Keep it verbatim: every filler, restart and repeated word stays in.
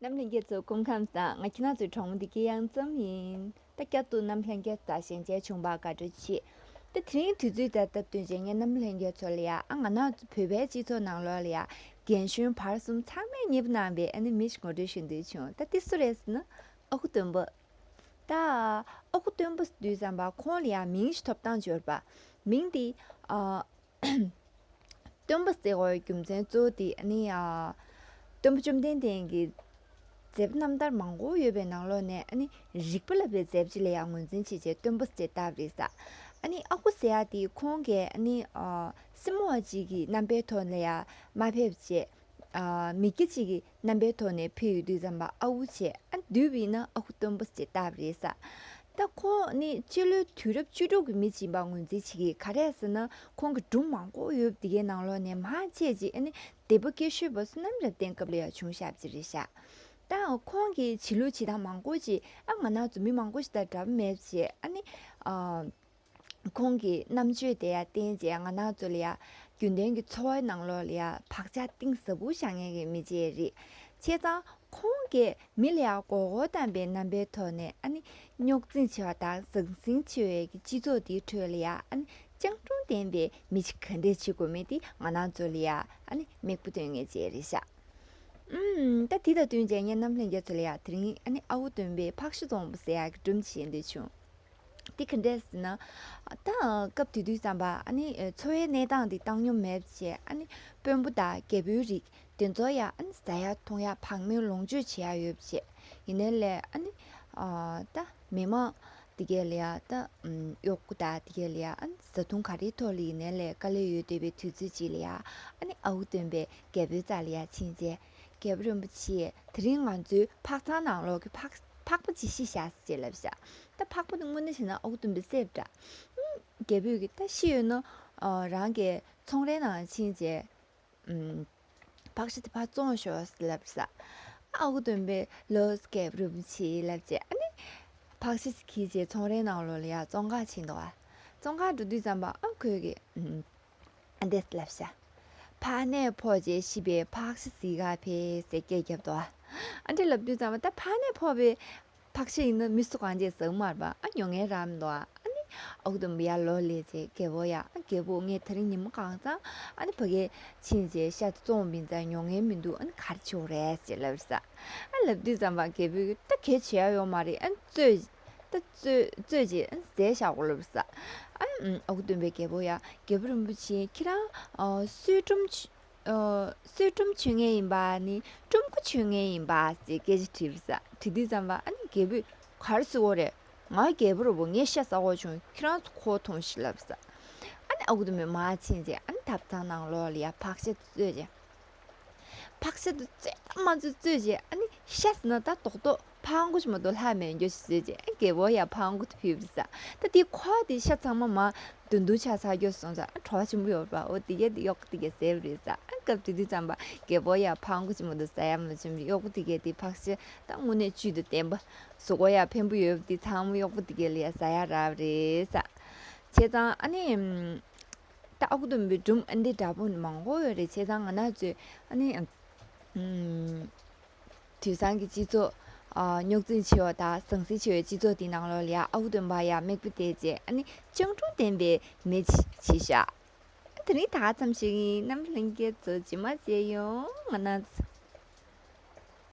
གནམ་ལྷན་རྒྱས་ཚོ་སྐུ་ཁམས་བཟང་། ང་ཁྱེད་རང་ཚོའི་གྲོགས་མོ་བདེ་སྐྱིད་གཡང་འཛོམས་ཡིན། ད་བསྐྱར་དུ་གནམ་ལྷན་རྒྱས་དང་ཞལ་མཇལ་བྱུང་བར་དགའ་སྤྲོ་ཆེ། ད་དེ་རིང་དུས་ཚོད་དང་སྟབས་བསྟུན་བྱས་ངས་གནམ་ལྷན་རྒྱས་ཚོ་ལ་ཡ་ཨ་ང་རང་ཚོ་བོད་པའི་སྤྱི་ཚོགས་ནང་ལོགས་ལ་ཡ་རྒན་གཞོན་བར་གསུམ་ཚང་མས་མཉེས་པོ་གནང་བའི་ཨ་ནི་མི་ཞིག་ངོ་སྤྲོད་ཞུ་འདོད་བྱུང་། ད་དེ་སུ་རེད་ཟེར་ན་ཨ་ཁུ་སྟོན་པ། ད་ཨ་ཁུ་སྟོན་པ་ཟེར་དུས་ཙམ་པ་ཁོང་ལ་ཡ་མིང་ཞིག་ཐོབ་ཐང་འབྱོར་པ། མིང་དེ་ཨ། སྟོན་པ་ཟེར་བའི་རྒྱུ་མཚན་གཙོ་བོ་དེ་ནི་ཨ། སྟོན་པ་བཅོམ་ལྡན་འདས་ཀྱི་མཛད་པ་རྣམ་ཐར་མང་པོ་ཡོད་པའི་ནང་ལོགས་ནས་ཨ་ནི་རིག་པ་བསླབ་པའི་མཛད་པ་ཅིག་ལ་ཡང་ངོས་འཛིན་བྱེད་ཆེད་སྟོན་པ་ཟེར་བཏགས་པ་རེད་ས། ཨ་ནི་ཨ་ཁུ་ཟེར་ཡ་དེ་ཁོང་གིས་ཨ་ནི་ཨ། སྲིན་མོ་བ་གཅིག་གི་རྣམ་པའི་ཐོག་ནས་ཡ་མ་ཕེབས་བྱས། ཨ། མི་སྐྱ་གཅིག་གི་རྣམ་པའི་ཐོག་ནས་ཕེབས་ཡོང་དུས་ཙམ་པ་ཨ་ཁུ་བྱས། ཨ། བསྡུས་པ་ཡིན་ན་ཨ་ཁུ་སྟོན་པ་ཟེར་བཏགས་པ་རེད་ས། ད་ཁོང་ནི་སྤྱི་ལོའི་དུས་རབས་བཅུ་དྲུག་གི་མི་ཅིག་ཡིན་པ་ངོས་འཛིན་བྱེད་ཀྱི། ག་རེ་ཟེར་ན་ཁོང་གི་སྒྲུང་མང་པོ་ཡོད་པ་དེ་གའི་ནང་ལོགས་ནས་མང་ཆེ་ཅིག་ཨ་ནི་སྡེ་པ་སྐྱེ་ཤོས་པ་བསོད་ནམས་རབ་བརྟན་སྐབས་ལ་ཡང་བྱུང་བཞག་པ་ཅིག་རེད་ཤག་ད་ཁོང་གི་བྱེད་ལུགས་བྱེད་སྟངས་མང་པོ་ཅིག་ཨ་ང་རང་ཚོ་མི་མང་པོ་ཞིག་དང་འདྲ་པོ་མེད་པ་ཅིག་ཨ་ནི་ཨ། ཁོང་གི་རྣམ་དཔྱོད་དེ་ཡང་བསྟན་བྱས་ང་རང་ཚོ་ལ་ཡང་རྒྱུན་ལྡན་གྱི་འཚོ་བའི་ནང་ལོགས་ལ་ཡང་བག་ཆགས་གཏིང་ཟབ་པོ་བཞག་མཁན་གྱི་མི་ཅིག་རེད། བྱས་ཙང་ཁོང་གིས་མི་ལ་ཡང་མགོ་སྐོར་བཏང་པའི་རྣམ་པའི་ཐོག་ནས་ཨ་ནི་རྙོག་འཛིང་ཆེ་བ་དང་ཟང་ཟིང་ཆེ་བའི་གི་སྤྱི་ཚོགས་དེའི་ཁྲོད་ལ་ཡང་ཨ་ནི་སྤྱང་གྲུང་ལྡན་པའི་མི་ཞིག་ག་འདྲས་བྱེད་དགོས་མིན་དེ་ང་རང་ཚོ་ལ་ཡང་ཨ་ནི་མིག་དཔེ་སྟོན་མཁན་ཅིག་རེད་ཤག་ཨུམ། ད་དེ་དང་བསྟུན་བྱས་ངས་གནམ་ལྷན་རྒྱས་ཚོ་ལ་ཡང་དེ་རིང་ཨ་ནི་ཨ་ཁུ་སྟོན་པའི་ཕག་ཤི་རྫོང་དཔོན་ཟེར་ཡག་གི་སྒྲུང་ཅིག་བཤད་འདོད་བྱུང་། དེ་ག་འདྲས་ཟེར་ན། ད་སྐབས་དེ་དུས་ཙམ་པ་ཨ་ནི་འཚོ་བའི་གནས་སྟངས་དེ་བཏང་སྙོམས་མེད་པ་བྱས། ཨ་ནི་དཔོན་པོ་དང་རྒྱལ་པོའི་རིགས་དེ་ཚོ་ཡང་ཨ་ནི་ཟ་ཡག་འཐུང་ཡག་བག་མེད་ལོངས་སྤྱོད་བྱེད་ཡག་ཡོད་པ་བྱས། ཡིན་ནའི་ལས་ཨ་ནི་ད་མི་མང་དེ་གས་ལ་ཡང་ད་གཡོག་པོ་དང་དེ་གས་ལ་ཡང་ཨ་ནི་བཟའ་འཐུང་ག་རེའི་ཐོག་ལ་ཡིན་ནའི་ལས་དཀའ་ལས་ཡོད་བསྡད་པའི་དུས་ཚོད་ཅིག་ལ་ཡང་ཨ་ནི་ཨ་ཁུ་སྟོན་པས་རྒྱལ་པོའི་རྩ་ལ་ཡང་ཕྱིན་བྱས། རྒྱལ་པོ་རིན་པོ་ཆེ། དེ་རིང་ང་ཚོའི་ཕག་ཚང་ནང་ལོགས་ཀྱི་ཕག་ཕག་པ་ཅིག་ཤི་བཞག་ཟེར་ལབ་བཞག་ད་ཕག་པ་དེ་དངོས་གནས་བྱས་ན་ཨ་ཁུ་སྟོན་པའི་སྲས་པོ་འདྲ། ཨུམ། རྒྱལ་པོས་ཀྱི་ད་ཤི་ཡོད་ན། ཨ། རང་གི་ཚོང་རའི་ནང་ཕྱིན་བྱས། ཨུམ། ཕག་ཤ་དེ་ཕར་བཙོང་ཤོག་ཟེར་ལབ་བཞག་ཨ་ཁུ་སྟོན་པས་ལོས་རྒྱལ་པོ་རིན་པོ་ཆེ་ལབ་བྱས་ཨ་ནི། ཕག་ཤ་ཅིག་གིས་བྱས་ཚོང་རའི་ནང་ལོགས་ལ་ཡར་བཙོང་གར་ཕྱིན་འདུག་བ། བཙོང་གར་འགྲོ་དུས་ཙམ་པ་ཨ་ཁོས་ཀྱི། ཨུམ། ཨ་འདྲས་ལབ་ཤག་ཕག་ནད་ཕོག་རྗེས་ཤི་བའི་ཕག་ཤ་ཟིལ་ག་ཕེབས་ཟེར་སྐད་བརྒྱབ་འདུག་ཨ་འདྲས་ལབ་དུས་ཙམ་པ་ད་ཕག་ནད་ཕོག་པའི་ཕག་ཤ་ཡིན་ན་མི་སུ་གང་བྱས་ཟ་གི་མ་རེད་པ། ཨ་མྱོང་ངན་རག་མི་འདུག་ཨ་ནི་ཨ་ཁུ་སྟོན་པ་ཡར་ལོག་སླེབས་བྱས་རྒྱལ་པོ་ཡ་ཨ་རྒྱལ་པོ་ངས་དེ་རིང་ཉིན་མོ་གང་ཚང་ཨ་ནི་ཕ་གིར་ཕྱིན་བྱས་ཤ་དེ་བཙོང་བ་ཡིན་ཙང་མྱོང་ངན་མི་འདུག་ཨ་ནི་ག་རེ་བྱེད་དགོས་རེད་ཟེར་ལབ་ས། ཨ་ལབ་དུས་ཙམ་པ་རྒྱལ་པོས་ད་གལ་ཆེ་ཡ་ཡོད་མ་རེད། ཨ་ནི་གཙོས། ད་གཙོས་གཙོས་བྱས་ཟས་བཞག་གོ་ལབ་ས། ཨ་ཨ་ཁུ་སྟོན་པས་རྒྱལ་པོ་ཡ་རྒྱལ་པོ་རིན་པོ་ཆེ་ཁྱེད་རང་གསོལ་ཀྲུམ་གསོལ་ཀྲུམ་མཆོད་མཁན་ཡིན་པ་ནི་ཀྲུམ་ཁུ་མཆོད་མཁན་ཡིན་པ་ཟེར་སྐད་ཆ་དྲིས་ས། དྲིས་དུས་ཙམ་པ་ཨ་ནི་རྒྱལ་པོས་ག་རེ་ཟེར་གོ་རེད། ང་རྒྱལ་པོ་རེད་པོ་ངས་ཤ་ཟ་དགོས་བྱུང་ཁྱེད་རང་ཚོ་ཁོ་ཐོང་ཤིག་ལབ་ས། ཨ་ནི་ཨ་ཁུ་སྟོན་པས་མར་ཕྱིན་བྱས་ཨ་ནི་ཐབ་ཚང་ནང་ལོགས་ལ་ཡ་ཕག་ཤ་དེ་གསོལ་བྱས། ཕག་ཤ་དེ་གསོལ་དང་མ་གསོལ་གསོལ་བྱས་ཨ་ནི་ཤ་ཟ་ན་ད་རྡོག་རྡོག་ཕག་མགོ་ཅིག་མ་གཏོགས་ལྷག་མེད་འགྱོ་ཞིག་བཟོས་བྱས་ཨ་རྒྱལ་པོ་ཡ་ཕག་མགོ་དེ་ཕུལ་བ་རེད་ས། ད་དེ་ཁོ་དེ་ཤ་ཚང་མ་མར་དུ་འདུ་ཆ་ཚ་རྒྱོ་སོང་ཙང་ཨ་བྲོ་བ་ཆེན་པོ་ཡོད་པ་འོ་དེ་གས་དེ་གཡོག་པོ་དེ་གས་ཟས་པ་རེད་ས། ཨ་སྐབས་དེ་དུས་ཙམ་པ་རྒྱལ་པོ་ཡ་ཕག་མགོ་ཅིག་མ་གཏོགས་ཟ་ཡ་མ་བྱུང་བས་གཡོག་པོ་དེ་གས་དེ་ཕག་ཤ་ད་དངོས་གནས་བཅུད་དང་ལྡན་པ་གཟུགས་པོ་ཡ་ཕན་པོ་ཡོད་པ་དེ་ཚང་མ་གཡོག་པོ་དེ་གས་ལ་ཡ་ཟ་ཡ་རག་པ་རེད་ས། བྱས་ཙང་ཨ་ནི། ད་ཨ་ཁུ་སྟོན་པའི་སྒྲུང་ཨ་འདི་འདྲ་པོ་ནི་མང་པོ་ཡོད་རེད། བྱས་ཙང་ང་རང་ཚོས་ཨ་ནི་ཨམ། དུས་སང་གི་སྤྱི་ཚོགས་ཨ། རྙོག་འཛིང་ཆེ་བ་དང་ཟང་ཟིང་ཆེ་བའི་སྤྱི་ཚོགས་འདི་ནང་ལོགས་ལ་ཡ་ཨ་ཁུ་སྟོན་པ་ཡ་མིག་དཔེ་བལྟས་རྗེས་ཨ་ནི་སྤྱང་གྲུང་ལྡན་པའི་མི་ཅིག་བྱས་ཤག་དེ་རིང་ད་ག་ཙམ་ཞིག་ཡིན། གནམ་ལྷན་རྒྱས་ཚོ་ཇི་མ་བྱས་ཡོང་། ང་རང་ཚོ་